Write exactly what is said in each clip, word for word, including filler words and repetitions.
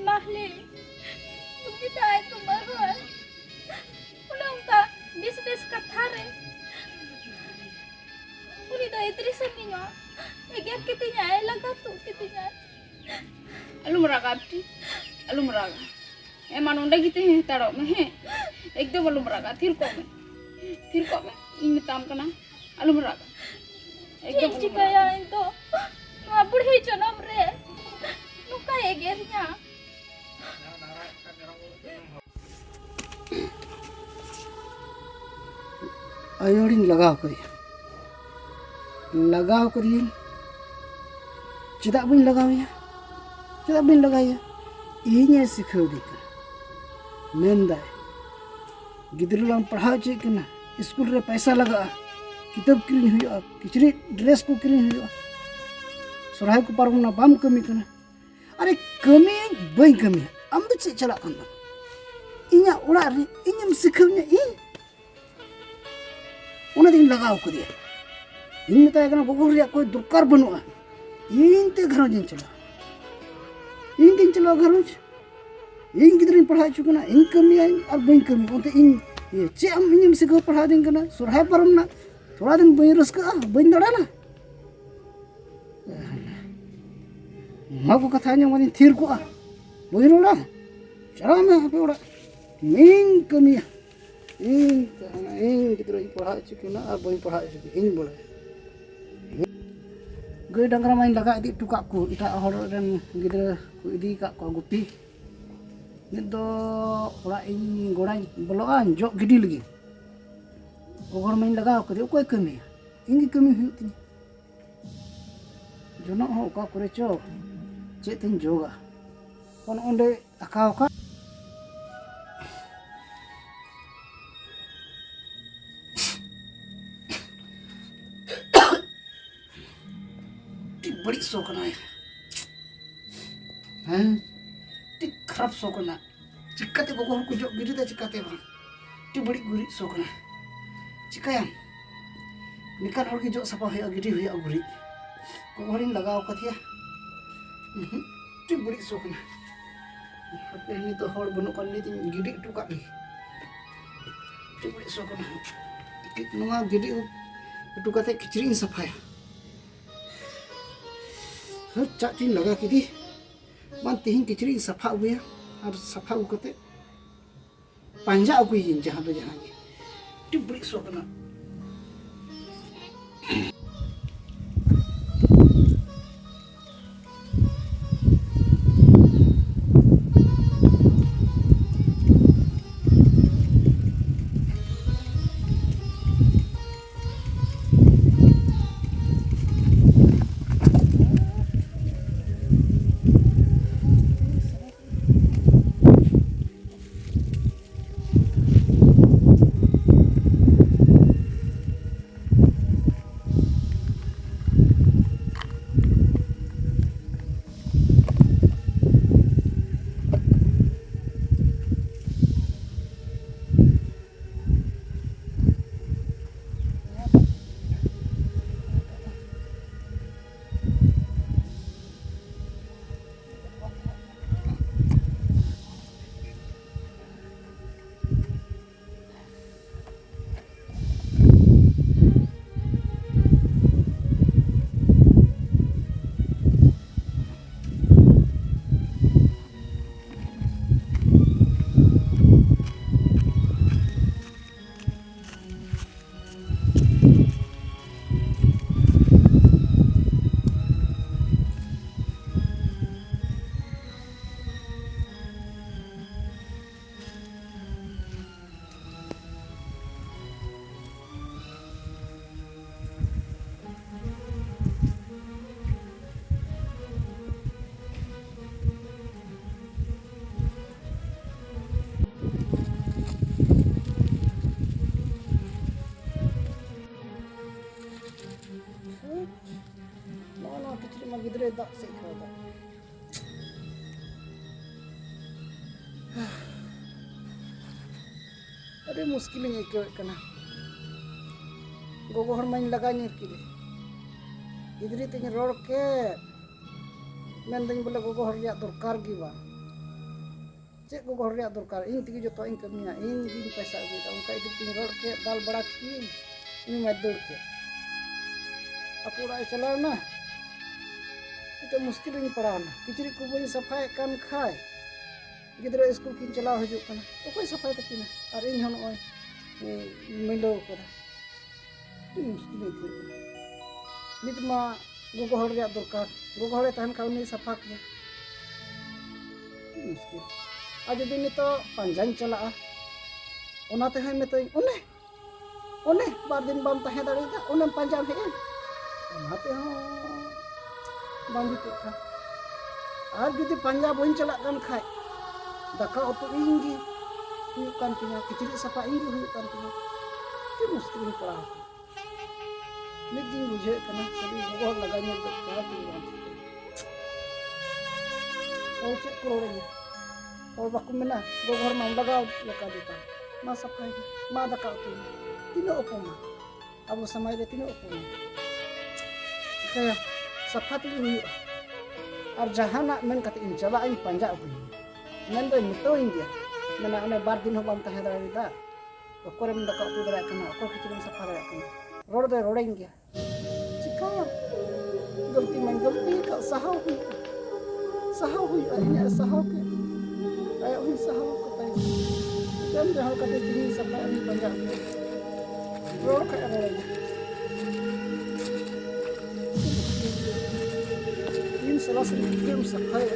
ᱢᱟᱦᱞᱮ, ᱛᱩᱢᱤ ᱛᱟᱭ ᱛᱩᱢᱟᱨ ᱦᱚᱲ᱾ ᱚᱱᱮ ᱚᱱᱠᱟ ᱵᱮᱥ ᱵᱮᱥ ᱠᱟᱛᱷᱟ ᱨᱮ ᱩᱱᱤ ᱫᱚ ᱮᱫᱽᱨᱮ ᱥᱟᱺᱜᱤᱧᱚᱜᱼᱟ᱾ ᱮᱜᱮᱨ ᱠᱤᱫᱤᱧᱟᱭ, ᱞᱟᱜᱟ ᱛᱩᱫ ᱠᱤᱫᱤᱧᱟᱭ᱾ ᱟᱞᱚᱢ ᱨᱟᱜᱟ ᱵᱤᱴᱤ, ᱟᱞᱚᱢ ᱨᱟᱜᱟ᱾ ᱮ ᱢᱟ, ᱱᱚᱸᱰᱮ ᱜᱮ ᱛᱟᱦᱮᱸ ᱦᱟᱛᱟᱲᱚᱜ ᱢᱮ, ᱦᱮᱸ? ᱮᱠᱫᱚᱢ ᱟᱞᱚᱢ ᱨᱟᱜᱟ, ᱛᱷᱤᱨ ᱠᱚᱜ ᱢᱮ, ᱛᱷᱤᱨ ᱠᱚᱜ ᱢᱮ, ᱤᱧ ᱢᱮᱛᱟᱢ ᱠᱟᱱᱟ, ᱟᱞᱚᱢ ᱨᱟᱜᱟ᱾ ᱪᱮᱫ ᱮᱠᱫᱚᱢ ᱤᱧ ᱟᱞᱚᱢ ᱪᱤᱠᱟᱹᱭᱟ ᱨᱟᱜᱟ᱾ ᱤᱧ ᱫᱚ? ᱱᱚᱣᱟ ᱵᱩᱲᱦᱤ ᱡᱚᱱᱚᱢ ᱨᱮ ᱱᱚᱝᱠᱟᱭ ᱮᱜᱮᱨᱤᱧᱟ᱾ ᱟᱭᱳ ᱦᱚᱲᱤᱧ ᱞᱟᱜᱟᱣ ᱠᱟᱫᱮᱭᱟ, ᱞᱟᱜᱟᱣ ᱠᱟᱫᱮᱭᱟᱹᱧ᱾ ᱪᱮᱫᱟᱜ ᱵᱟᱹᱧ ᱞᱟᱜᱟᱣᱮᱭᱟ? ᱪᱮᱫᱟᱜ ᱵᱟᱹᱧ ᱞᱟᱜᱟᱣᱮᱭᱟ? ᱤᱧᱮ ᱥᱤᱠᱷᱟᱹᱣ ᱫᱤᱧ ᱠᱟᱱᱟ, ᱢᱮᱱᱫᱟᱭ, "ᱜᱤᱫᱽᱨᱟᱹ ᱞᱟᱝ ᱯᱟᱲᱦᱟᱣ ᱦᱚᱪᱚᱭᱮ ᱠᱟᱱᱟ, ᱥᱠᱩᱞ ᱨᱮ ᱯᱚᱭᱥᱟ ᱞᱟᱜᱟᱜᱼᱟ, ᱠᱤᱛᱟᱹᱵ ᱠᱤᱨᱤᱧ ᱦᱩᱭᱩᱜᱼᱟ, ᱠᱤᱪᱨᱤᱡ ᱰᱨᱮᱥ ᱠᱚ ᱠᱤᱨᱤᱧ ᱦᱩᱭᱩᱜᱼᱟ, ᱥᱚᱨᱦᱟᱭ ᱠᱚ ᱯᱟᱨᱚᱢ ᱮᱱᱟ, ᱵᱟᱢ ᱠᱟᱹᱢᱤ ᱠᱟᱱᱟ?" ᱟᱨᱮ, ᱠᱟᱹᱢᱤᱭᱟᱹᱧ, ᱵᱟᱹᱧ ᱠᱟᱹᱢᱤᱭᱟ, ᱟᱢ ᱫᱚ ᱪᱮᱫ ᱪᱟᱞᱟᱜ ᱠᱟᱱ ᱛᱟᱢᱟ? ᱤᱧᱟᱹᱜ ᱚᱲᱟᱜ ᱨᱮ ᱤᱧᱮᱢ ᱥᱤᱠᱷᱟᱹᱣᱤᱧᱟ ᱤᱧ? ᱚᱱᱟ ᱛᱮᱜᱤᱧ ᱞᱟᱜᱟᱣ ᱠᱟᱫᱮᱭᱟ᱾ ᱤᱧ ᱢᱮᱛᱟᱭ ᱠᱟᱱᱟ, "ᱜᱚᱜᱚ ᱨᱮᱭᱟᱜ ᱠᱳᱭ ᱫᱚᱨᱠᱟᱨ ᱵᱟᱹᱱᱩᱜᱼᱟ, ᱤᱧ ᱛᱮ ᱜᱷᱟᱨᱚᱸᱡᱽ ᱤᱧ ᱪᱟᱞᱟᱣᱟ, ᱤᱧ ᱛᱮᱧ ᱪᱟᱞᱟᱣᱟ ᱜᱷᱟᱨᱚᱸᱡᱽ, ᱤᱧ ᱜᱤᱫᱽᱨᱟᱹᱧ ᱯᱟᱲᱦᱟᱣ ᱦᱚᱪᱚ ᱠᱟᱱᱟ, ᱤᱧ ᱠᱟᱹᱢᱤᱭᱟᱹᱧ ᱟᱨ ᱵᱟᱹᱧ ᱠᱟᱹᱢᱤᱭᱟ, ᱚᱱᱛᱮ ᱤᱧ ᱤᱭᱟᱹ, ᱪᱮᱫ ᱟᱢ ᱤᱧᱮᱢ ᱥᱤᱠᱷᱟᱹᱣ ᱯᱟᱲᱦᱟᱣ ᱫᱤᱧ ᱠᱟᱱᱟ? ᱥᱚᱨᱦᱟᱭ ᱯᱟᱨᱚᱢ ᱮᱱᱟ, ᱛᱷᱚᱲᱟ ᱫᱤᱱ ᱵᱟᱹᱧ ᱨᱟᱹᱥᱠᱟᱹᱜᱼᱟ, ᱵᱟᱹᱧ ᱫᱟᱬᱟᱱᱟ?" ᱱᱚᱣᱟ ᱠᱚ ᱠᱟᱛᱷᱟ ᱟᱸᱡᱚᱢ ᱠᱟᱛᱮᱧ ᱛᱷᱤᱨ ᱠᱚᱜᱼᱟ, ᱵᱟᱹᱧ ᱨᱚᱲᱟ᱾ ᱪᱟᱞᱟᱜ ᱢᱮ ᱟᱯᱮ ᱚᱲᱟᱜ, ᱤᱧ ᱠᱟᱹᱢᱤᱭᱟ, ᱤᱧ ᱛᱟᱦᱮᱱᱟ, ᱤᱧ ᱜᱤᱫᱽᱨᱟᱹᱧ ᱯᱟᱲᱦᱟᱣ ᱦᱚᱪᱚ ᱠᱤᱱᱟ ᱟᱨ ᱵᱟᱹᱧ ᱯᱟᱲᱦᱟᱣ ᱦᱚᱪᱚ ᱠᱤᱱᱟ, ᱤᱧ ᱵᱟᱲᱟᱭᱟ᱾ ᱜᱟᱹᱭ ᱰᱟᱝᱨᱟ ᱢᱟᱧ ᱞᱟᱜᱟ ᱤᱫᱤ ᱦᱚᱴᱚ ᱠᱟᱜ ᱠᱚ, ᱮᱴᱟᱜ ᱦᱚᱲ ᱨᱮᱱ ᱜᱤᱫᱽᱨᱟᱹ ᱠᱚ ᱤᱫᱤ ᱠᱟᱜ ᱠᱚᱣᱟ ᱜᱩᱯᱤ᱾ ᱱᱤᱛ ᱫᱚ ᱚᱲᱟᱜ ᱤᱧ ᱜᱚᱲᱟᱧ ᱵᱚᱞᱚᱜᱼᱟ, ᱡᱚᱜ ᱜᱤᱰᱤ ᱞᱟᱹᱜᱤᱫ᱾ ᱜᱚᱜᱚ ᱦᱚᱲ ᱢᱟᱧ ᱞᱟᱜᱟᱣ ᱠᱟᱫᱮ, ᱚᱠᱚᱭ ᱠᱟᱹᱢᱤᱭᱟ? ᱤᱧ ᱜᱮ ᱠᱟᱹᱢᱤ ᱦᱩᱭᱩᱜ ᱛᱤᱧᱟᱹ᱾ ᱡᱚᱱᱚᱜ ᱦᱚᱸ ᱚᱠᱟ ᱠᱚᱨᱮ ᱪᱚ ᱪᱮᱫ ᱛᱤᱧ ᱡᱚᱜᱟ᱾ ᱚᱱ ᱚᱸᱰᱮ ᱟᱠᱟᱣ ᱟᱠᱟᱫ᱾ ᱟᱹᱰᱤ ᱵᱟᱹᱲᱤᱡ ᱥᱚ ᱠᱟᱱᱟ᱾ ᱦᱮᱸ, ᱟᱹᱰᱤ ᱠᱷᱟᱨᱟᱯ ᱥᱚ ᱠᱟᱱᱟ᱾ ᱪᱤᱠᱟᱹᱛᱮ ᱜᱚᱜᱚ ᱦᱚᱲ ᱠᱚ ᱡᱚᱜ ᱜᱤᱰᱤ ᱫᱟ, ᱪᱤᱠᱟᱹᱛᱮ ᱵᱟᱝ? ᱟᱹᱰᱤ ᱵᱟᱹᱲᱤᱡ ᱜᱩᱨᱤᱡ ᱥᱚ ᱠᱟᱱᱟ᱾ ᱪᱤᱠᱟᱹᱭᱟᱢ? ᱱᱤᱠᱟᱱ ᱦᱚᱲ ᱜᱮ ᱡᱚᱜ ᱥᱟᱯᱷᱟ ᱦᱩᱭᱩᱜᱼᱟ, ᱜᱤᱰᱤ ᱦᱩᱭᱩᱜᱼᱟ ᱜᱩᱨᱤᱡ᱾ ᱜᱚᱜᱚ ᱦᱚᱲᱤᱧ ᱞᱟᱜᱟᱣ ᱠᱟᱫᱮᱭᱟ᱾ ᱩᱦᱩᱸ, ᱟᱹᱰᱤ ᱵᱟᱹᱲᱤᱡ ᱥᱚ ᱠᱟᱱᱟ᱾ ᱦᱟᱯᱮ, ᱱᱤᱛᱚᱜ ᱦᱚᱲ ᱵᱟᱹᱱᱩᱜ ᱠᱚᱣᱟ, ᱱᱤᱛ ᱤᱧ ᱜᱤᱰᱤ ᱦᱚᱴᱚ ᱠᱟᱜ ᱞᱮᱜᱮ᱾ ᱪᱮᱫ ᱵᱟᱹᱲᱤᱡ ᱥᱚ ᱠᱟᱱᱟ᱾ ᱱᱚᱣᱟ ᱜᱤᱰᱤ ᱦᱚᱴᱚ ᱠᱟᱛᱮ ᱠᱤᱪᱨᱤᱡ ᱤᱧ ᱥᱟᱯᱷᱟᱭᱟ᱾ ᱦᱟᱹᱴ, ᱪᱟᱜ ᱪᱚᱧ ᱞᱟᱜᱟ ᱠᱮᱫᱮ᱾ ᱵᱟᱝ, ᱛᱮᱦᱮᱧ ᱠᱤᱪᱨᱤᱡ ᱤᱧ ᱥᱟᱯᱷᱟ ᱟᱹᱜᱩᱭᱟ, ᱟᱨ ᱥᱟᱯᱷᱟ ᱟᱹᱜᱩ ᱠᱟᱛᱮ ᱯᱟᱸᱡᱟ ᱟᱹᱜᱩᱭᱟᱹᱧ ᱡᱟᱦᱟᱸ ᱫᱚ ᱡᱟᱦᱟᱸ ᱜᱮ᱾ ᱟᱹᱰᱤ ᱵᱟᱹᱲᱤᱡ ᱥᱚ ᱠᱟᱱᱟ᱾ ᱱᱚᱜᱼᱚ ᱱᱚᱣᱟ ᱠᱤᱪᱨᱤᱡ ᱢᱟ ᱜᱤᱫᱽᱨᱟᱹᱭ ᱫᱟᱜ ᱥᱮᱫ ᱠᱷᱚᱱ ᱫᱟᱜ᱾ ᱟᱹᱰᱤ ᱢᱩᱥᱠᱤᱞᱤᱧ ᱟᱹᱭᱠᱟᱹᱣᱮᱫ ᱠᱟᱱᱟ᱾ ᱜᱚᱜᱚ ᱦᱚᱲ ᱢᱟᱧ ᱞᱟᱜᱟ ᱧᱤᱨ ᱠᱮᱫᱮ᱾ ᱜᱤᱫᱽᱨᱟᱹ ᱛᱤᱧ ᱨᱚᱲ ᱠᱮᱫ, ᱢᱮᱱᱫᱟᱹᱧ ᱵᱚᱞᱮ ᱜᱚᱜᱚ ᱦᱚᱲ ᱨᱮᱭᱟᱜ ᱫᱚᱨᱠᱟᱨ ᱜᱮ ᱵᱟᱝ᱾ ᱪᱮᱫ ᱜᱚᱜᱚ ᱦᱚᱲ ᱨᱮᱭᱟᱜ ᱫᱚᱨᱠᱟᱨ? ᱤᱧ ᱛᱮᱜᱮ ᱡᱚᱛᱚᱣᱟᱜ ᱤᱧ ᱠᱟᱹᱢᱤᱭᱟ, ᱤᱧ ᱜᱤᱧ ᱯᱚᱭᱥᱟ ᱟᱹᱜᱩᱭᱮᱫᱟ᱾ ᱚᱱᱠᱟ ᱤᱫᱤ ᱠᱟᱛᱮᱧ ᱨᱚᱲ ᱠᱮᱫ, ᱫᱟᱞ ᱵᱟᱲᱟ ᱠᱮᱫᱮᱭᱟᱹᱧ, ᱩᱱᱤ ᱢᱟᱭ ᱫᱟᱹᱲ ᱠᱮᱫ᱾ ᱟᱠᱚ ᱚᱲᱟᱜ ᱮ ᱪᱟᱞᱟᱣ ᱮᱱᱟ, ᱱᱤᱛᱚᱜ ᱢᱩᱥᱠᱤᱞ ᱨᱤᱧ ᱯᱟᱲᱟᱣ ᱮᱱᱟ᱾ ᱠᱤᱪᱨᱤᱡ ᱠᱚ ᱵᱟᱹᱧ ᱥᱟᱯᱷᱟᱭᱮᱫ ᱠᱟᱱ ᱠᱷᱟᱡ ᱜᱤᱫᱽᱨᱟᱹ ᱥᱠᱩᱞ ᱠᱤᱱ ᱪᱟᱞᱟᱣ ᱦᱤᱡᱩᱜ ᱠᱟᱱᱟ, ᱚᱠᱚᱭ ᱥᱟᱯᱷᱟᱭ ᱛᱟᱹᱠᱤᱱᱟ? ᱟᱨ ᱤᱧ ᱦᱚᱸ ᱱᱚᱜᱼᱚᱭ, ᱮ, ᱢᱤᱞᱟᱹᱣ ᱠᱟᱫᱟ᱾ ᱟᱹᱰᱤ ᱢᱩᱥᱠᱤᱞ ᱟᱹᱭᱠᱟᱹᱜ ᱠᱟᱱᱟ᱾ ᱱᱤᱛ ᱢᱟ ᱜᱚᱜᱚ ᱦᱚᱲ ᱨᱮᱭᱟᱜ ᱫᱚᱨᱠᱟᱨ, ᱜᱚᱜᱚ ᱦᱚᱲᱮ ᱛᱟᱦᱮᱱ ᱠᱷᱟᱱ ᱩᱱᱤᱭ ᱥᱟᱯᱷᱟ ᱠᱮᱭᱟ᱾ ᱟᱹᱰᱤ ᱢᱩᱥᱠᱤᱞ᱾ ᱟᱨ ᱡᱩᱫᱤ ᱱᱤᱛᱚᱜ ᱯᱟᱸᱡᱟᱧ ᱪᱟᱞᱟᱜᱼᱟ, ᱚᱱᱟ ᱛᱮᱦᱚᱸᱭ ᱢᱮᱛᱟᱹᱧ, ᱚᱱᱮ, ᱚᱱᱮ ᱵᱟᱨ ᱫᱤᱱ ᱵᱟᱢ ᱛᱟᱦᱮᱸ ᱫᱟᱲᱮᱭᱟᱫᱟ, ᱚᱱᱮᱢ ᱯᱟᱸᱡᱟᱢ ᱦᱮᱡ ᱮᱱ, ᱚᱱᱟ ᱛᱮᱦᱚᱸ ᱵᱟᱝ ᱡᱩᱛᱩᱜ ᱠᱟᱱ᱾ ᱟᱨ ᱡᱩᱫᱤ ᱯᱟᱸᱡᱟ ᱵᱟᱹᱧ ᱪᱟᱞᱟᱜ ᱠᱟᱱ ᱠᱷᱟᱡ, ᱫᱟᱠᱟ ᱩᱛᱩ ᱤᱧ ᱜᱮ ᱦᱩᱭᱩᱜ ᱠᱟᱱ ᱛᱤᱧᱟ, ᱠᱤᱪᱨᱤᱡ ᱥᱟᱯᱷᱟ ᱤᱧ ᱜᱮ ᱦᱩᱭᱩᱜ ᱠᱟᱱ ᱛᱤᱧᱟ᱾ ᱟᱹᱰᱤ ᱢᱩᱥᱠᱤᱞ ᱨᱤᱧ ᱯᱟᱲᱟᱣ ᱟᱠᱟᱱᱟ᱾ ᱱᱤᱛ ᱜᱤᱧ ᱵᱩᱡᱷᱟᱹᱣᱮᱫ ᱠᱟᱱᱟ, ᱥᱟᱹᱨᱤ ᱜᱚᱜᱚ ᱦᱚᱲ ᱞᱟᱜᱟ ᱧᱮᱞ ᱫᱚ ᱮᱠᱟᱞ ᱛᱮᱜᱮ ᱵᱟᱝ ᱴᱷᱤᱠᱟ᱾ ᱦᱚᱲ ᱪᱮᱫ ᱠᱚ ᱨᱚᱲᱟᱹᱧᱟ? ᱦᱚᱲ ᱵᱟᱠᱚ ᱢᱮᱱᱟ, "ᱜᱚᱜᱚ ᱦᱚᱲ ᱢᱟᱢ ᱞᱟᱜᱟᱣ ᱞᱮᱠᱟ ᱫᱚ ᱛᱟᱢ, ᱢᱟ ᱥᱟᱯᱷᱟᱭ ᱢᱮ, ᱢᱟ ᱫᱟᱠᱟ ᱩᱛᱩᱭ ᱢᱮ᱾" ᱛᱤᱱᱟᱹᱜ ᱚᱯᱚᱢᱟᱱ, ᱟᱵᱚ ᱥᱚᱢᱟᱡᱽ ᱨᱮ ᱛᱤᱱᱟᱹᱜ ᱚᱯᱚᱢᱟᱱ᱾ ᱪᱤᱠᱟᱹᱭᱟ, ᱥᱟᱯᱷᱟ ᱛᱮᱜᱮ ᱦᱩᱭᱩᱜᱼᱟ᱾ ᱟᱨ ᱡᱟᱦᱟᱱᱟᱜ ᱢᱮᱱ ᱠᱟᱛᱮ ᱤᱧ ᱪᱟᱞᱟᱜ ᱟᱹᱧ, ᱯᱟᱸᱡᱟ ᱟᱹᱜᱩᱭᱟ, ᱢᱮᱱ ᱫᱚᱭ ᱢᱮᱛᱟᱹᱣᱟᱹᱧ ᱜᱮᱭᱟ, ᱢᱮᱱᱟ, "ᱚᱱᱮ ᱵᱟᱨ ᱫᱤᱱ ᱦᱚᱸ ᱵᱟᱢ ᱛᱟᱦᱮᱸ ᱫᱟᱲᱮᱭᱟᱫᱟ, ᱚᱠᱚᱭᱨᱮᱢ ᱫᱟᱠᱟ ᱩᱛᱩ ᱫᱟᱲᱮᱭᱟᱜ ᱠᱟᱱᱟ, ᱚᱠᱚᱭ ᱠᱤᱪᱨᱤᱡ ᱮᱢ ᱥᱟᱯᱷᱟ ᱫᱟᱲᱮᱭᱟᱜ ᱠᱟᱱᱟ?" ᱨᱚᱲ ᱫᱚᱭ ᱨᱚᱲᱟᱹᱧ ᱜᱮᱭᱟ᱾ ᱪᱤᱠᱟᱹᱭᱟᱢ? ᱜᱟᱹᱞᱛᱤ ᱢᱟᱧ ᱜᱟᱹᱞᱛᱤ ᱟᱠᱟᱫ, ᱥᱟᱦᱟᱣ ᱦᱩᱭᱩᱜᱼᱟ, ᱥᱟᱦᱟᱣ ᱦᱩᱭᱩᱜᱼᱟ, ᱤᱧᱟᱹᱜ ᱥᱟᱦᱟᱣ ᱠᱮᱫ, ᱟᱭᱟᱜ ᱦᱚᱸᱧ ᱥᱟᱦᱟᱣ ᱠᱟᱛᱟᱭ᱾ ᱪᱤᱠᱟᱹᱭᱟᱢ? ᱡᱟᱦᱟᱸ ᱞᱮᱠᱟᱛᱮ ᱛᱮᱦᱮᱧ ᱥᱟᱯᱷᱟᱭᱟ, ᱩᱱᱤ ᱯᱟᱸᱡᱟ ᱟᱹᱜᱩᱭᱟ᱾ ᱨᱚᱲ ᱠᱷᱟᱡ ᱨᱚᱲᱟᱹᱧᱟ᱾ ᱤᱧ ᱥᱟᱞᱟ ᱥᱟᱹᱨᱤ ᱜᱤᱫᱽᱨᱟᱹᱢ ᱥᱟᱯᱷᱟᱭᱟ᱾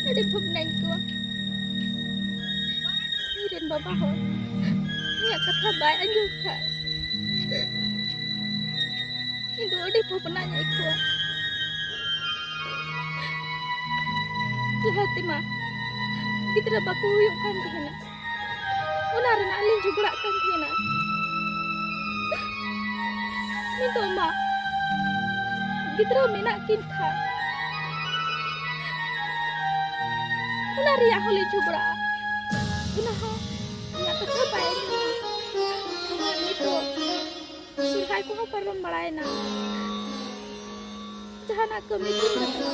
ᱟᱹᱰᱤ ᱵᱷᱟᱵᱽᱱᱟᱧ ᱟᱹᱭᱠᱟᱹᱣᱟ᱾ ᱤᱧ ᱨᱮᱱ ᱵᱟᱵᱟ ᱦᱚᱲ ᱤᱧᱟᱹᱜ ᱠᱟᱛᱷᱟ ᱵᱟᱭ ᱟᱸᱡᱚᱢ ᱠᱷᱟᱱ, ᱤᱧ ᱫᱚ ᱟᱹᱰᱤ ᱵᱷᱟᱵᱽᱱᱟᱧ ᱟᱹᱭᱠᱟᱹᱣᱟ᱾ ᱞᱟᱦᱟ ᱛᱮᱢᱟ ᱜᱤᱫᱽᱨᱟᱹ ᱵᱟᱠᱚ ᱦᱩᱭᱩᱜ ᱠᱟᱱ ᱛᱟᱦᱮᱱᱟ, ᱚᱱᱟ ᱨᱮᱱᱟᱜ ᱞᱤᱧ ᱡᱷᱚᱜᱽᱲᱟᱜ ᱠᱟᱱ ᱛᱟᱦᱮᱱᱟ᱾ ᱱᱤᱛᱚᱜ ᱢᱟ ᱜᱤᱫᱽᱨᱟᱹ ᱢᱮᱱᱟᱜ ᱠᱤᱱ ᱠᱷᱟᱱ ᱚᱱᱟ ᱨᱮᱭᱟᱜ ᱦᱚᱸᱞᱮ ᱡᱷᱚᱜᱽᱲᱟᱜᱼᱟ᱾ ᱚᱱᱟ ᱦᱚᱸ ᱤᱧᱟᱹᱜ ᱠᱟᱛᱷᱟ ᱵᱟᱭ ᱟᱸᱡᱚᱢᱟ᱾ ᱟᱨ ᱱᱤᱛᱚᱜ ᱥᱚᱨᱦᱟᱭ ᱠᱚᱦᱚᱸ ᱯᱟᱨᱚᱢ ᱵᱟᱲᱟᱭᱮᱱᱟ᱾ ᱡᱟᱦᱟᱱᱟᱜ ᱠᱟᱹᱢᱤ ᱠᱚ ᱵᱟᱹᱱᱩᱜᱼᱟ,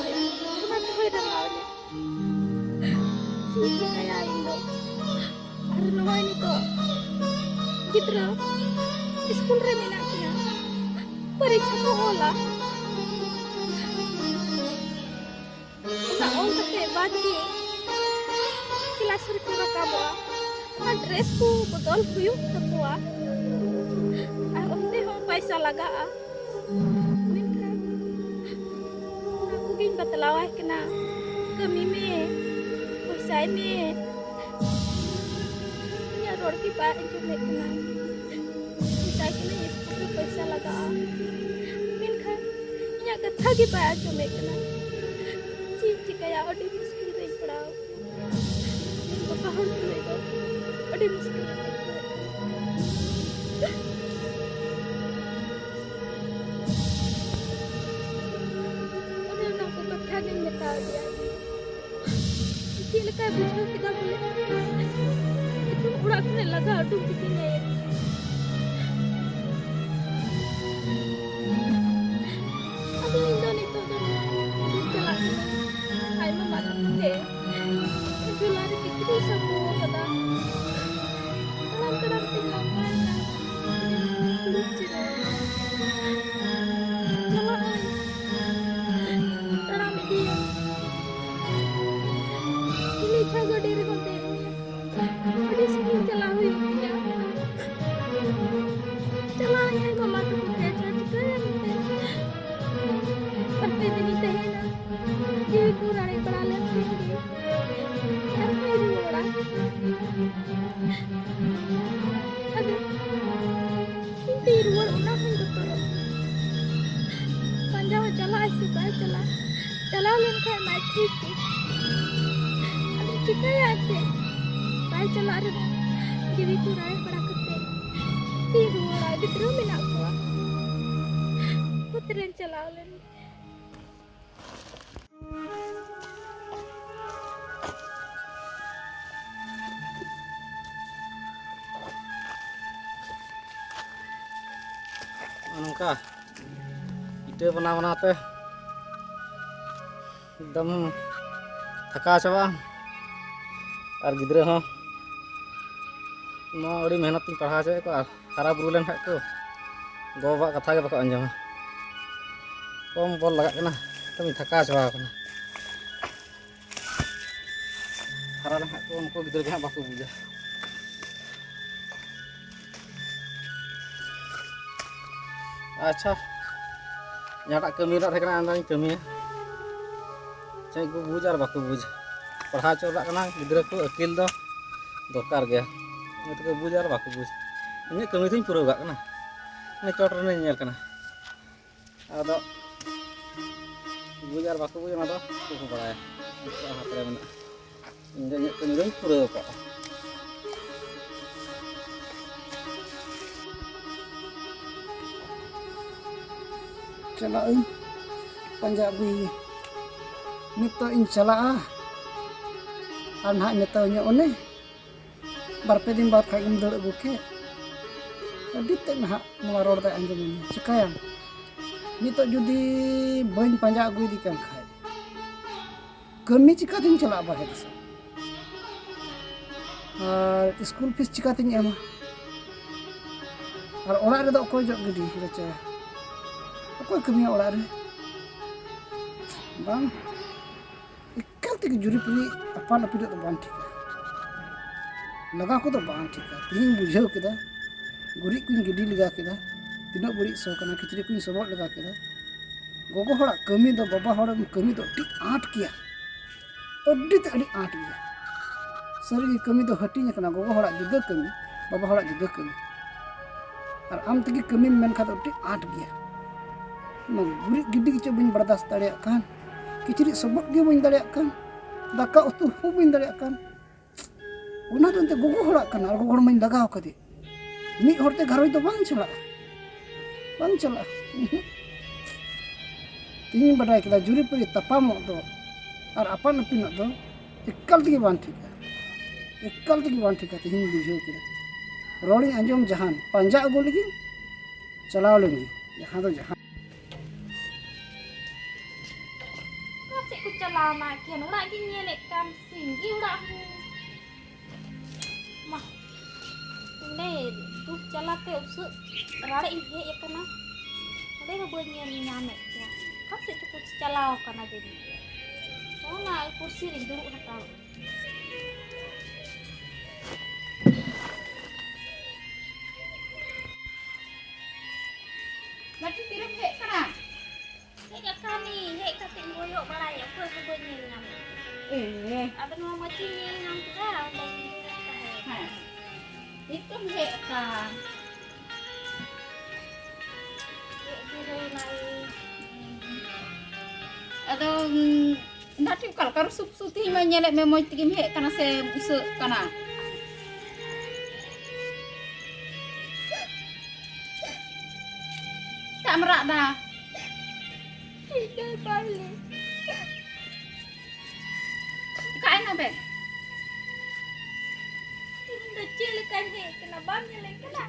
ᱚᱱᱟ ᱛᱮᱦᱚᱸᱭ ᱨᱟᱸᱜᱟᱣ ᱤᱧᱟ᱾ ᱪᱮᱫ ᱤᱧ ᱪᱤᱠᱟᱹᱭᱟ ᱤᱧ ᱫᱚ? ᱟᱨ ᱱᱚᱜᱼᱚᱭ ᱱᱤᱛᱚᱜ ᱜᱤᱫᱽᱨᱟᱹ ᱥᱠᱩᱞ ᱨᱮ ᱢᱮᱱᱟᱜ ᱠᱤᱱᱟ, ᱯᱚᱨᱤᱠᱠᱷᱟ ᱠᱚ ᱚᱞᱟ᱾ ᱚᱱᱟ ᱚᱞ ᱠᱟᱛᱮ ᱵᱟᱫ ᱜᱮ ᱠᱞᱟᱥ ᱨᱮᱠᱚ ᱨᱟᱠᱟᱵᱚᱜᱼᱟ᱾ ᱟᱨ ᱰᱨᱮᱥ ᱠᱚ ᱵᱚᱫᱚᱞ ᱦᱩᱭᱩᱜ ᱛᱟᱠᱚᱣᱟ᱾ ᱟᱨ ᱚᱱᱛᱮ ᱦᱚᱸ ᱯᱟᱭᱥᱟ ᱞᱟᱜᱟᱜᱼᱟ᱾ ᱢᱮᱱᱠᱷᱟᱱ ᱚᱱᱟ ᱠᱚᱜᱮᱧ ᱵᱟᱛᱞᱟᱣᱟᱭ ᱠᱟᱱᱟ, "ᱠᱟᱹᱢᱤ ᱢᱮ, ᱯᱚᱭᱥᱟᱭ ᱢᱮ᱾" ᱤᱧᱟᱹᱜ ᱨᱚᱲ ᱜᱮ ᱵᱟᱭ ᱟᱸᱡᱚᱢᱮᱫ ᱠᱟᱱᱟ᱾ ᱢᱮᱛᱟᱭ ᱠᱟᱹᱱᱟᱹᱧ, "ᱥᱠᱩᱞ ᱨᱮ ᱯᱚᱭᱥᱟ ᱞᱟᱜᱟᱜᱼᱟ", ᱢᱮᱱᱠᱷᱟᱱ ᱤᱧᱟᱹᱜ ᱠᱟᱛᱷᱟ ᱜᱮ ᱵᱟᱭ ᱟᱸᱡᱚᱢᱮᱫ ᱠᱟᱱᱟ᱾ ᱪᱮᱫ ᱤᱧ ᱪᱤᱠᱟᱹᱭᱟ? ᱟᱹᱰᱤ ᱢᱩᱥᱠᱤᱞ ᱨᱮᱧ ᱯᱟᱲᱟᱣ ᱟᱠᱟᱱᱟ᱾ ᱵᱟᱵᱟ ᱦᱚᱲ ᱛᱩᱞᱩᱡ ᱫᱚ ᱟᱹᱰᱤ ᱢᱩᱥᱠᱤᱞ ᱨᱮᱧ ᱯᱟᱲᱟᱣ ᱟᱠᱟᱱᱟ᱾ ᱚᱱᱮ ᱚᱱᱟ ᱠᱚ ᱠᱟᱛᱷᱟ ᱜᱤᱧ ᱢᱮᱛᱟ ᱫᱮᱭᱟ᱾ ᱪᱮᱫ ᱞᱮᱠᱟᱭ ᱵᱩᱡᱷᱟᱹᱣ ᱠᱮᱫᱟ ᱵᱚᱞᱮ, ᱱᱤᱛᱚᱜ ᱚᱲᱟᱜ ᱠᱷᱚᱱ ᱞᱟᱜᱟ ᱩᱰᱩᱠ ᱠᱤᱫᱤᱧᱟᱭ᱾ ᱟᱫᱚ ᱤᱧ ᱫᱚ ᱱᱤᱛᱚᱜ ᱫᱚ ᱱᱚᱜᱼᱚᱭ ᱪᱟᱞᱟᱜ ᱠᱟᱱᱟ ᱟᱭᱢᱟ ᱢᱟᱨᱟᱝ ᱛᱮ᱾ ᱡᱷᱚᱞᱟ ᱨᱮ ᱠᱤᱪᱨᱤᱡ ᱥᱟᱵᱚ ᱠᱟᱫᱟ᱾ ᱛᱟᱲᱟᱢ ᱛᱟᱲᱟᱢ ᱛᱮ ᱞᱟᱸᱜᱟᱭᱮᱱᱟ᱾ ᱫᱩᱲᱩᱵ ᱡᱤᱨᱟᱹᱣ᱾ ᱪᱟᱞᱟᱜ ᱟᱹᱧ᱾ ᱛᱟᱲᱟᱢ ᱤᱫᱤᱭᱟᱹᱧ᱾ ᱪᱤᱞᱤ ᱪᱚ ᱜᱟᱹᱰᱤ ᱨᱮᱠᱚ ᱫᱮᱡ ᱢᱮᱭᱟ᱾ ᱟᱹᱰᱤ ᱥᱟᱺᱜᱤᱧ ᱪᱟᱞᱟᱣ ᱦᱩᱭᱩᱜ ᱛᱤᱧᱟ᱾ ᱪᱟᱞᱟᱜ ᱟᱹᱧ ᱟᱭᱳ ᱵᱟᱵᱟ ᱛᱟᱠᱚ ᱴᱷᱮᱱ ᱪᱚ ᱪᱤᱠᱟᱹᱭᱟ ᱢᱮᱱᱛᱮ᱾ ᱵᱟᱨ ᱯᱮ ᱫᱤᱱᱤᱧ ᱛᱟᱦᱮᱸᱭᱮᱱᱟ᱾ ᱡᱤᱣᱤ ᱠᱚ ᱨᱟᱲᱮᱡ ᱵᱟᱲᱟ ᱞᱮᱱ ᱛᱤᱧ ᱜᱮ᱾ ᱟᱨᱦᱚᱸᱧ ᱨᱩᱣᱟᱹᱲᱟ᱾ ᱟᱫᱚ ᱤᱧ ᱛᱮᱧ ᱨᱩᱣᱟᱹᱲ, ᱚᱱᱟ ᱦᱚᱸᱧ ᱵᱚᱛᱚᱨᱚᱜ᱾ ᱯᱟᱸᱡᱟ ᱦᱚᱸ ᱪᱟᱞᱟᱜ ᱟᱭ ᱥᱮ ᱵᱟᱭ ᱪᱟᱞᱟᱜ? ᱪᱟᱞᱟᱣ ᱞᱮᱱᱠᱷᱟᱱ ᱢᱟᱭ ᱴᱷᱤᱠ ᱜᱮ᱾ ᱟᱫᱚ ᱪᱤᱠᱟᱹᱭᱟ ᱮᱱᱛᱮ? ᱵᱟᱭ ᱪᱟᱞᱟᱜ ᱨᱮᱦᱚᱸ ᱡᱤᱣᱤ ᱠᱚ ᱨᱟᱲᱮᱡ ᱵᱟᱲᱟ ᱠᱟᱛᱮ ᱛᱤᱧ ᱨᱩᱣᱟᱹᱲᱟ, ᱜᱤᱫᱽᱨᱟᱹ ᱢᱮᱱᱟᱜ ᱠᱚᱣᱟ᱾ ᱨᱮᱧ ᱪᱟᱞᱟᱣ ᱞᱮᱱ᱾ ᱱᱚᱜᱼᱚ ᱱᱚᱝᱠᱟ ᱤᱴᱟᱹ ᱵᱮᱱᱟᱣ ᱵᱮᱱᱟᱣ ᱛᱮ ᱮᱠᱫᱚᱢ ᱛᱷᱟᱠᱟᱣ ᱪᱟᱵᱟᱜᱼᱟ᱾ ᱟᱨ ᱜᱤᱫᱽᱨᱟᱹ ᱦᱚᱸ ᱱᱚᱣᱟ ᱟᱹᱰᱤ ᱢᱮᱦᱱᱚᱛ ᱛᱤᱧ ᱯᱟᱲᱦᱟᱣ ᱦᱚᱪᱚᱭᱮᱫ ᱠᱚᱣᱟ, ᱟᱨ ᱦᱟᱨᱟ ᱵᱩᱨᱩ ᱞᱮᱱᱠᱷᱟᱡ ᱠᱚ ᱜᱚ-ᱵᱟᱵᱟᱣᱟᱜ ᱠᱟᱛᱷᱟ ᱜᱮ ᱵᱟᱠᱚ ᱟᱸᱡᱚᱢᱟ᱾ ᱠᱚᱢ ᱵᱚᱞ ᱞᱟᱜᱟᱜ ᱠᱟᱱᱟ, ᱮᱠᱫᱚᱢᱤᱧ ᱛᱷᱟᱠᱟᱣ ᱪᱟᱵᱟ ᱟᱠᱟᱱᱟ᱾ ᱦᱟᱨᱟ ᱞᱮᱱᱠᱷᱟᱡ ᱠᱚ ᱩᱱᱠᱩ ᱜᱤᱫᱽᱨᱟᱹ ᱜᱮ ᱦᱟᱸᱜ ᱵᱟᱠᱚ ᱵᱩᱡᱟ᱾ ᱟᱪᱪᱷᱟ, ᱡᱟᱦᱟᱸᱴᱟᱜ ᱠᱟᱹᱢᱤ ᱨᱮᱱᱟᱜ ᱛᱟᱦᱮᱸ ᱠᱟᱱᱟ, ᱚᱱᱟᱧ ᱠᱟᱹᱢᱤᱭᱟ᱾ ᱪᱮᱫ ᱠᱚ ᱵᱩᱡᱽ ᱟᱨ ᱵᱟᱠᱚ ᱵᱩᱡᱽ, ᱯᱟᱲᱦᱟᱣ ᱦᱚᱪᱚ ᱨᱮᱱᱟᱜ ᱠᱟᱱᱟ ᱜᱤᱫᱽᱨᱟᱹ ᱠᱚ, ᱟᱹᱠᱤᱞ ᱫᱚ ᱫᱚᱨᱠᱟᱨ ᱜᱮᱭᱟ᱾ ᱚᱱᱟ ᱛᱮᱠᱚ ᱵᱩᱡᱽ ᱟᱨ ᱵᱟᱠᱚ ᱵᱩᱡᱽ, ᱤᱧᱟᱹᱜ ᱠᱟᱹᱢᱤ ᱫᱚᱧ ᱯᱩᱨᱟᱹᱣ ᱠᱟᱜ ᱠᱟᱱᱟ᱾ ᱚᱱᱮ ᱪᱚᱴ ᱨᱮᱱᱟᱜ ᱧᱮᱞ ᱠᱟᱱᱟ, ᱟᱫᱚ ᱵᱩᱡᱽ ᱟᱨ ᱵᱟᱠᱚ ᱵᱩᱡᱽ, ᱚᱱᱟ ᱫᱚ ᱩᱱᱠᱩ ᱠᱚ ᱵᱟᱲᱟᱭᱟ, ᱩᱱᱠᱩᱣᱟᱜ ᱦᱟᱛ ᱨᱮ ᱢᱮᱱᱟᱜᱼᱟ᱾ ᱤᱧ ᱫᱚ ᱤᱧᱟᱹᱜ ᱠᱟᱹᱢᱤ ᱫᱚᱧ ᱯᱩᱨᱟᱹᱣ ᱠᱟᱜᱼᱟ᱾ ᱪᱟᱞᱟᱜ ᱟᱹᱧ, ᱯᱟᱸᱡᱟ ᱟᱹᱜᱩᱭᱮᱭᱟ᱾ ᱱᱤᱛᱚᱜ ᱤᱧ ᱪᱟᱞᱟᱜᱼᱟ, ᱟᱨ ᱱᱟᱦᱟᱜ ᱢᱮᱛᱟᱣᱟᱹᱧᱟ ᱚᱱᱮ ᱵᱟᱨ ᱯᱮ ᱫᱤᱱ ᱵᱟᱫᱽ ᱠᱷᱟᱡ ᱜᱮᱢ ᱫᱟᱹᱲ ᱟᱹᱜᱩ ᱠᱮᱫ᱾ ᱟᱹᱰᱤ ᱛᱮᱫ ᱱᱟᱦᱟᱜ ᱱᱚᱣᱟ ᱨᱚᱲ ᱫᱚᱭ ᱟᱸᱡᱚᱢᱟᱹᱧᱟ᱾ ᱪᱤᱠᱟᱹᱭᱟᱢ? ᱱᱤᱛᱚᱜ ᱡᱩᱫᱤ ᱵᱟᱹᱧ ᱯᱟᱸᱡᱟ ᱟᱹᱜᱩᱭᱮᱫᱮ ᱠᱟᱱ ᱠᱷᱟᱡ, ᱠᱟᱹᱢᱤ ᱪᱤᱠᱟᱹᱛᱤᱧ ᱪᱟᱞᱟᱜᱼᱟ ᱵᱟᱨᱦᱮ ᱫᱤᱥᱚᱢ? ᱟᱨ ᱥᱠᱩᱞ ᱯᱷᱤᱥ ᱪᱤᱠᱟᱹᱛᱤᱧ ᱮᱢᱟ? ᱟᱨ ᱚᱲᱟᱜ ᱨᱮᱫᱚ ᱚᱠᱚᱭ ᱡᱚᱜ ᱜᱤᱰᱤ ᱨᱟᱪᱟᱭᱟ? ᱚᱠᱚᱭ ᱠᱟᱹᱢᱤᱭᱟ ᱚᱲᱟᱜ ᱨᱮ? ᱵᱟᱝ, ᱮᱠᱟᱞ ᱛᱮᱜᱮ ᱡᱩᱨᱤᱯᱩᱨᱤ ᱟᱯᱟᱱ ᱟᱹᱯᱤᱱᱚᱜ ᱫᱚ ᱵᱟᱝ ᱴᱷᱤᱠᱟ᱾ ᱞᱟᱜᱟᱣ ᱠᱚᱫᱚ ᱵᱟᱝ ᱴᱷᱤᱠᱟ᱾ ᱛᱮᱦᱮᱧ ᱵᱩᱡᱷᱟᱹᱣ ᱠᱮᱫᱟ, ᱜᱩᱨᱤᱡ ᱠᱚᱧ ᱜᱤᱰᱤ ᱞᱮᱜᱟ ᱠᱮᱫᱟ, ᱛᱤᱱᱟᱹᱜ ᱵᱟᱹᱲᱤᱡ ᱥᱚ ᱠᱟᱱᱟ, ᱠᱤᱪᱨᱤᱡ ᱠᱚᱧ ᱥᱚᱵᱚᱫ ᱞᱮᱜᱟ ᱠᱮᱫᱟ᱾ ᱜᱚᱜᱚ ᱦᱚᱲᱟᱜ ᱠᱟᱹᱢᱤ ᱫᱚ ᱵᱟᱵᱟ ᱦᱚᱲᱟᱜ ᱠᱟᱹᱢᱤ ᱫᱚ ᱟᱹᱰᱤ ᱟᱸᱴ ᱜᱮᱭᱟ, ᱟᱹᱰᱤ ᱛᱮ ᱟᱹᱰᱤ ᱟᱸᱴ ᱜᱮᱭᱟ᱾ ᱥᱟᱹᱨᱤᱜᱮ ᱠᱟᱹᱢᱤ ᱫᱚ ᱦᱟᱹᱴᱤᱧ ᱟᱠᱟᱱᱟ, ᱜᱚᱜᱚ ᱦᱚᱲᱟᱜ ᱡᱩᱫᱟᱹ ᱠᱟᱹᱢᱤ, ᱵᱟᱵᱟ ᱦᱚᱲᱟᱜ ᱡᱩᱫᱟᱹ ᱠᱟᱹᱢᱤ᱾ ᱟᱨ ᱟᱢ ᱛᱮᱜᱮ ᱠᱟᱹᱢᱤᱢ ᱢᱮᱱᱠᱷᱟᱱ ᱫᱚ ᱟᱹᱰᱤ ᱟᱸᱴ ᱜᱮᱭᱟ᱾ ᱚᱱᱟ ᱜᱩᱨᱤᱡ ᱜᱤᱰᱤ ᱜᱮᱪᱚ ᱵᱟᱹᱧ ᱵᱟᱨᱫᱟᱥ ᱫᱟᱲᱮᱭᱟᱜ ᱠᱟᱱ, ᱠᱤᱪᱨᱤᱡ ᱥᱚᱵᱚᱫ ᱜᱮ ᱵᱟᱹᱧ ᱫᱟᱲᱮᱭᱟᱜ ᱠᱟᱱ, ᱫᱟᱠᱟ ᱩᱛᱩ ᱦᱚᱸ ᱵᱟᱹᱧ ᱫᱟᱲᱮᱭᱟᱜ ᱠᱟᱱ᱾ ᱚᱱᱟ ᱫᱚ ᱮᱱᱛᱮ ᱜᱚᱜᱚ ᱦᱚᱲᱟᱜ ᱠᱟᱱᱟ, ᱟᱨ ᱜᱚᱜᱚ ᱦᱚᱲ ᱢᱟᱧ ᱞᱟᱜᱟᱣ ᱠᱟᱫᱮ᱾ ᱢᱤᱫ ᱦᱚᱲᱛᱮ ᱜᱷᱟᱨᱚᱸᱡᱽ ᱫᱚ ᱵᱟᱝ ᱪᱟᱞᱟᱜᱼᱟ, ᱵᱟᱝ ᱪᱟᱞᱟᱜᱼᱟ᱾ ᱛᱮᱦᱮᱧ ᱵᱟᱰᱟᱭ ᱠᱮᱫᱟ, ᱡᱩᱨᱤᱯᱟᱹᱨᱤ ᱛᱟᱯᱟᱢᱚᱜ ᱫᱚ ᱟᱨ ᱟᱯᱟᱱ ᱟᱹᱯᱤᱱᱚᱜ ᱫᱚ ᱮᱠᱟᱞ ᱛᱮᱜᱮ ᱵᱟᱝ ᱴᱷᱤᱠᱟ, ᱮᱠᱟᱞ ᱛᱮᱜᱮ ᱵᱟᱝ ᱴᱷᱤᱠᱟ᱾ ᱛᱮᱦᱮᱧ ᱵᱩᱡᱷᱟᱹᱣ ᱠᱮᱫᱟ, ᱨᱚᱲᱤᱧ ᱟᱸᱡᱚᱢ ᱡᱟᱦᱟᱱ, ᱯᱟᱸᱡᱟ ᱟᱹᱜᱩ ᱞᱟᱹᱜᱤᱫ ᱪᱟᱞᱟᱣ ᱞᱮᱱ ᱜᱮ, ᱡᱟᱦᱟᱸ ᱫᱚ ᱡᱟᱦᱟᱸ᱾ ᱚᱠᱟ ᱥᱮᱫ ᱠᱚ ᱪᱟᱞᱟᱣᱱᱟ ᱮᱠᱷᱮᱱ? ᱚᱲᱟᱜ ᱜᱤᱧ ᱧᱮᱞᱮᱫ ᱠᱟᱱ, ᱥᱤᱧ ᱜᱮ ᱚᱲᱟᱜ ᱦᱚᱸ᱾ ᱢᱟ, ᱚᱸᱰᱮ ᱫᱩᱠ ᱡᱟᱞᱟᱛᱮ ᱩᱥᱟᱹᱫ ᱨᱟᱲᱮᱡ ᱤᱧ ᱦᱮᱡ ᱟᱠᱟᱱᱟ, ᱚᱸᱰᱮ ᱦᱚᱸ ᱵᱟᱹᱧ ᱧᱮᱞ ᱧᱟᱢᱮᱫ ᱠᱚᱣᱟ᱾ ᱚᱠᱟ ᱥᱮᱫ ᱪᱚᱠᱚ ᱪᱟᱞᱟᱣ ᱟᱠᱟᱱᱟ ᱡᱟᱹᱱᱤᱡ᱾ ᱚᱱᱟ ᱠᱩᱨᱥᱤ ᱨᱮᱧ ᱫᱩᱲᱩᱵ ᱦᱟᱛᱟᱲ᱾ ᱢᱟᱹᱴᱤ, ᱛᱤᱨᱮᱢ ᱦᱮᱡ ᱠᱟᱱᱟ? ᱦᱮᱡ ᱟᱠᱟᱱᱤᱧ, ᱦᱮᱡ ᱠᱟᱛᱮᱧ ᱠᱚᱭᱚᱜ ᱵᱟᱲᱟᱭᱮᱫ, ᱚᱠᱚᱭ ᱦᱚᱸ ᱵᱟᱹᱧ ᱧᱮᱞ ᱧᱟᱢᱮᱫ ᱠᱚᱣᱟ᱾ ᱮ᱾ ᱟᱫᱚ ᱱᱚᱣᱟ ᱢᱟᱹᱪᱤᱧ ᱧᱮᱞ ᱧᱟᱢ ᱠᱮᱫᱟ, ᱚᱸᱰᱮ ᱜᱤᱧ ᱫᱩᱲᱩᱵ ᱛᱟᱦᱮᱸ᱾ ᱦᱮᱸ᱾ ᱱᱤᱛᱚᱜ ᱦᱮᱡ ᱟᱠᱟᱱ᱾ ᱦᱮᱡ ᱡᱤᱨᱟᱹᱣ ᱮᱱᱟᱭ᱾ ᱟᱫᱚ, ᱩᱸ, ᱱᱟᱴᱤ ᱚᱠᱟ ᱞᱮᱠᱟ ᱨᱩᱥᱩ ᱯᱷᱩᱥᱩ? ᱛᱮᱦᱮᱧ ᱢᱟ ᱧᱮᱞᱮᱫ ᱢᱮ, ᱢᱚᱡᱽ ᱛᱮᱜᱮᱢ ᱦᱮᱡ ᱟᱠᱟᱱᱟ ᱥᱮ ᱩᱥᱟᱹᱜ ᱠᱟᱱᱟ? ᱪᱮᱫᱟᱜ ᱮᱢ ᱨᱟᱜ ᱮᱫᱟ? ᱤᱧ ᱫᱚ ᱵᱟᱞᱮ᱾ ᱚᱠᱟᱭᱮᱱᱟ ᱵᱮᱱ? ᱤᱧ ᱫᱚ ᱪᱮᱫ ᱞᱮᱠᱟᱧ ᱦᱮᱡ ᱠᱟᱱᱟ, ᱵᱟᱢ ᱧᱮᱞᱮᱧ ᱠᱟᱱᱟ?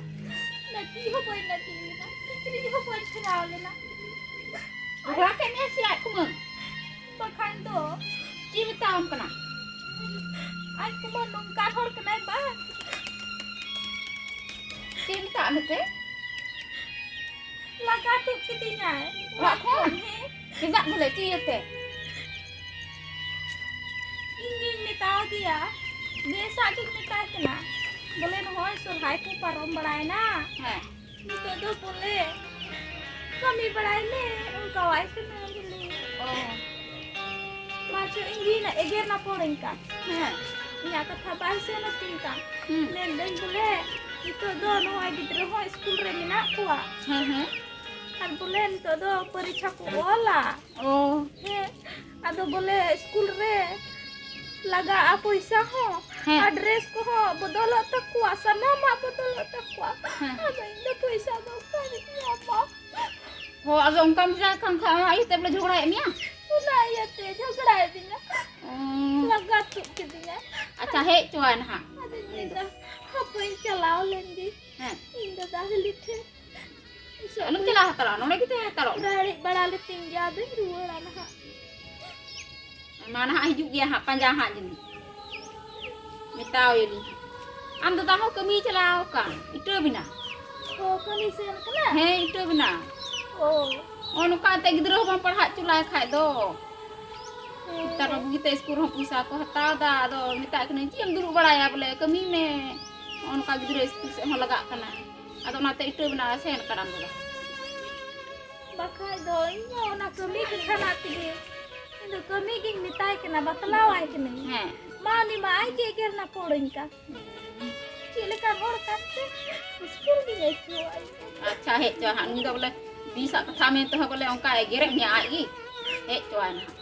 ᱱᱟᱹᱠᱤᱡ ᱦᱚᱸ ᱵᱟᱹᱧ ᱱᱟᱹᱠᱤᱡ ᱞᱮᱱᱟ, ᱠᱤᱪᱨᱤᱡ ᱦᱚᱸ ᱵᱟᱹᱧ ᱯᱷᱮᱨᱟᱣ ᱞᱮᱱᱟ᱾ ᱨᱚᱲ ᱠᱮᱫ ᱢᱮᱭᱟ ᱥᱮ ᱟᱡ ᱠᱩᱢᱟᱹᱝ? ᱵᱟᱠᱷᱟᱱ ᱫᱚ᱾ ᱪᱮᱫ ᱢᱮᱛᱟᱣᱟᱢ ᱠᱟᱱᱟ? ᱟᱡ ᱠᱩᱢᱟᱹᱝ ᱱᱚᱝᱠᱟᱱ ᱦᱚᱲ ᱠᱟᱱᱟᱭ ᱵᱟᱝ᱾ ᱪᱮᱫ ᱢᱮᱛᱟᱜ ᱢᱮᱛᱮ? ᱞᱟᱜᱟ ᱛᱩᱫ ᱠᱤᱫᱤᱧᱟᱭ ᱚᱲᱟᱜ ᱠᱷᱚᱱ? ᱦᱮᱸ᱾ ᱪᱮᱫᱟᱜ ᱵᱚᱞᱮ, ᱪᱮᱫ ᱤᱭᱟᱹᱛᱮ? ᱤᱧ ᱜᱤᱧ ᱢᱮᱛᱟ ᱫᱮᱭᱟ, ᱵᱮᱥᱟᱜ ᱜᱤᱧ ᱢᱮᱛᱟᱭ ᱠᱟᱱᱟ, ᱵᱚᱞᱮ ᱱᱚᱜᱼᱚᱭ ᱥᱚᱨᱦᱟᱭ ᱠᱚ ᱯᱟᱨᱚᱢ ᱵᱟᱲᱟᱭᱮᱱᱟ, ᱦᱮᱸ᱾ ᱱᱤᱛᱚᱜ ᱫᱚ ᱵᱚᱞᱮ ᱠᱟᱹᱢᱤ ᱵᱟᱲᱟᱭ ᱢᱮ, ᱚᱱᱠᱟᱣᱟᱭ ᱠᱟᱱᱟ ᱵᱚᱞᱮ᱾ ᱚ᱾ ᱢᱟ ᱪᱚ, ᱤᱧ ᱜᱮ ᱤᱱᱟᱹ ᱮᱜᱮᱨ ᱱᱟᱯᱚᱲᱟᱹᱧ ᱠᱟᱱ᱾ ᱦᱮᱸ᱾ ᱤᱧᱟᱹᱜ ᱠᱟᱛᱷᱟ ᱵᱟᱭ ᱥᱮᱱ ᱟᱹᱛᱤᱧ ᱠᱟᱱ᱾ ᱦᱩᱸ᱾ ᱢᱮᱱᱫᱟᱹᱧ ᱵᱚᱞᱮ, ᱱᱤᱛᱚᱜ ᱫᱚ ᱱᱚᱣᱟ ᱜᱤᱫᱽᱨᱟᱹ ᱦᱚᱸ ᱥᱠᱩᱞ ᱨᱮ ᱢᱮᱱᱟᱜ ᱠᱚᱣᱟ᱾ ᱦᱮᱸ, ᱦᱮᱸ᱾ ᱟᱨ ᱵᱚᱞᱮ, ᱱᱤᱛᱚᱜ ᱫᱚ ᱯᱚᱨᱤᱠᱷᱟ ᱠᱚ ᱚᱞᱟ᱾ ᱚ᱾ ᱦᱮᱸ, ᱟᱫᱚ ᱵᱚᱞᱮ ᱥᱠᱩᱞ ᱨᱮ ᱞᱟᱜᱟᱜᱼᱟ ᱯᱚᱭᱥᱟ ᱦᱚᱸ, ᱦᱮᱸ᱾ ᱟᱨ ᱰᱨᱮᱥ ᱠᱚᱦᱚᱸ ᱵᱚᱫᱚᱞᱚᱜ ᱛᱟᱠᱚᱣᱟ, ᱥᱟᱱᱟᱢᱟᱜ ᱵᱚᱫᱚᱞᱚᱜ ᱛᱟᱠᱚᱣᱟ᱾ ᱦᱮᱸ᱾ ᱟᱫᱚ ᱤᱧ ᱫᱚ ᱯᱚᱭᱥᱟ ᱫᱚ ᱚᱠᱟᱨᱤᱧ ᱧᱟᱢᱟ? ᱦᱳ, ᱟᱫᱚ ᱚᱱᱠᱟᱢ ᱵᱩᱡᱷᱟᱹᱣ ᱠᱷᱟᱱ ᱠᱷᱟᱱ ᱚᱱᱟ ᱤᱭᱟᱹᱛᱮ ᱵᱚᱞᱮ ᱡᱷᱚᱜᱽᱲᱟᱭᱮᱫ ᱢᱮᱭᱟ? ᱚᱱᱟ ᱤᱭᱟᱹᱛᱮ ᱡᱷᱚᱜᱽᱲᱟᱭᱮᱫᱤᱧᱟ᱾ ᱚ᱾ ᱞᱟᱜᱟ ᱛᱩᱫ ᱠᱤᱫᱤᱧᱟ᱾ ᱟᱪᱪᱷᱟ, ᱦᱮᱡ ᱪᱚᱣᱟᱭ ᱱᱟᱦᱟᱜ᱾ ᱟᱫᱚᱧ ᱢᱮᱱᱫᱟ, ᱦᱟᱯᱮᱧ ᱪᱟᱞᱟᱣ ᱞᱮᱱ ᱜᱮ᱾ ᱦᱮᱸ᱾ ᱤᱧ ᱫᱟᱫᱟ ᱦᱤᱞᱤ ᱴᱷᱮᱱ᱾ ᱟᱞᱚᱢ ᱪᱟᱞᱟᱣ ᱦᱟᱛᱟᱲᱚᱜᱼᱟ, ᱱᱚᱰᱮ ᱜᱮ ᱛᱟᱦᱮᱸ ᱦᱟᱛᱟᱲᱚᱜ ᱢᱮ᱾ ᱨᱟᱲᱮᱡ ᱵᱟᱲᱟ ᱞᱮᱛᱤᱧ ᱜᱮ, ᱟᱫᱚᱧ ᱨᱩᱣᱟᱹᱲᱟ ᱱᱟᱦᱟᱜ᱾ ᱢᱟ ᱱᱟᱦᱟᱜ ᱦᱤᱡᱩᱜ ᱜᱮᱭᱟ ᱦᱟᱸᱜ, ᱯᱟᱸᱡᱟ ᱦᱟᱸᱜ ᱡᱟᱹᱱᱤᱡ᱾ ᱢᱮᱛᱟᱣᱟᱭᱟᱞᱤᱧ ᱦᱟᱸᱜ᱾ ᱟᱢ ᱫᱟᱫᱟ ᱦᱚᱸ ᱠᱟᱹᱢᱤᱭ ᱪᱟᱞᱟᱣ ᱟᱠᱟᱱ, ᱤᱴᱟᱹ ᱵᱮᱱᱟᱣ᱾ ᱚ, ᱠᱟᱹᱢᱤ ᱥᱮᱱ ᱠᱟᱱᱟ? ᱦᱮᱸ, ᱤᱴᱟᱹ ᱵᱮᱱᱟᱣ᱾ ᱚ᱾ ᱱᱚᱜᱼᱚ ᱱᱚᱝᱠᱟ ᱮᱱᱛᱮ ᱜᱤᱫᱽᱨᱟᱹ ᱦᱚᱸ ᱵᱟᱢ ᱯᱟᱲᱦᱟᱣ ᱦᱚᱪᱚ ᱞᱟᱭ ᱠᱷᱟᱡ ᱫᱚ᱾ ᱦᱮᱸ᱾ ᱱᱮᱛᱟᱨ ᱢᱟ ᱵᱩᱜᱤᱛᱮ ᱥᱠᱩᱞ ᱨᱮᱦᱚᱸ ᱯᱚᱭᱥᱟ ᱠᱚ ᱦᱟᱛᱟᱣ ᱮᱫᱟ, ᱟᱫᱚ ᱢᱮᱛᱟᱜ ᱠᱟᱹᱱᱟᱹᱧ, "ᱪᱮᱫ ᱮᱢ ᱫᱩᱲᱩᱵ ᱵᱟᱲᱟᱭᱟ, ᱵᱚᱞᱮ ᱠᱟᱹᱢᱤ ᱢᱮ, ᱱᱚᱜᱼᱚ ᱱᱚᱝᱠᱟ ᱜᱤᱫᱽᱨᱟᱹ ᱥᱠᱩᱞ ᱥᱮᱫ ᱦᱚᱸ ᱞᱟᱜᱟᱜ ᱠᱟᱱᱟ?" ᱟᱫᱚ ᱚᱱᱟᱛᱮ ᱤᱴᱟᱹ ᱵᱮᱱᱟᱣ ᱥᱮᱱ ᱠᱟᱱᱟᱢ ᱫᱟᱫᱟ᱾ ᱵᱟᱠᱷᱟᱡ ᱫᱚ ᱤᱧ ᱦᱚᱸ ᱚᱱᱟ ᱠᱟᱹᱢᱤ ᱠᱚ ᱠᱷᱟᱱᱟᱜ ᱛᱮᱜᱮ, ᱤᱧ ᱫᱚ ᱠᱟᱹᱢᱤ ᱜᱤᱧ ᱢᱮᱛᱟᱭ ᱠᱟᱱᱟ, ᱵᱟᱛᱞᱟᱣᱟᱭ ᱠᱟᱹᱱᱟᱹᱧ᱾ ᱦᱮᱸ᱾ ᱢᱟ ᱩᱱᱤ ᱢᱟ ᱟᱡ ᱜᱮ ᱮᱜᱮᱨ ᱱᱟᱯᱚᱲᱟᱹᱧ ᱠᱟᱱ᱾ ᱪᱮᱫ ᱞᱮᱠᱟᱱ ᱦᱚᱲ ᱠᱟᱱ ᱪᱚ, ᱢᱩᱥᱠᱤᱞ ᱜᱤᱧ ᱟᱹᱭᱠᱟᱹᱣᱟ ᱤᱧ ᱫᱚ᱾ ᱟᱪᱪᱷᱟ, ᱦᱮᱡ ᱪᱚ ᱦᱟᱸᱜ, ᱱᱩᱭ ᱫᱚ ᱵᱚᱞᱮ ᱵᱤᱥᱟᱜ ᱠᱟᱛᱷᱟ ᱢᱮᱱ ᱛᱮᱦᱚᱸ ᱵᱚᱞᱮ ᱚᱱᱠᱟ ᱮᱜᱮᱨᱮᱫ ᱢᱮᱭᱟ ᱟᱡ ᱜᱮ᱾ ᱦᱮᱡ ᱪᱚᱣᱟᱭ ᱱᱟᱦᱟᱜ᱾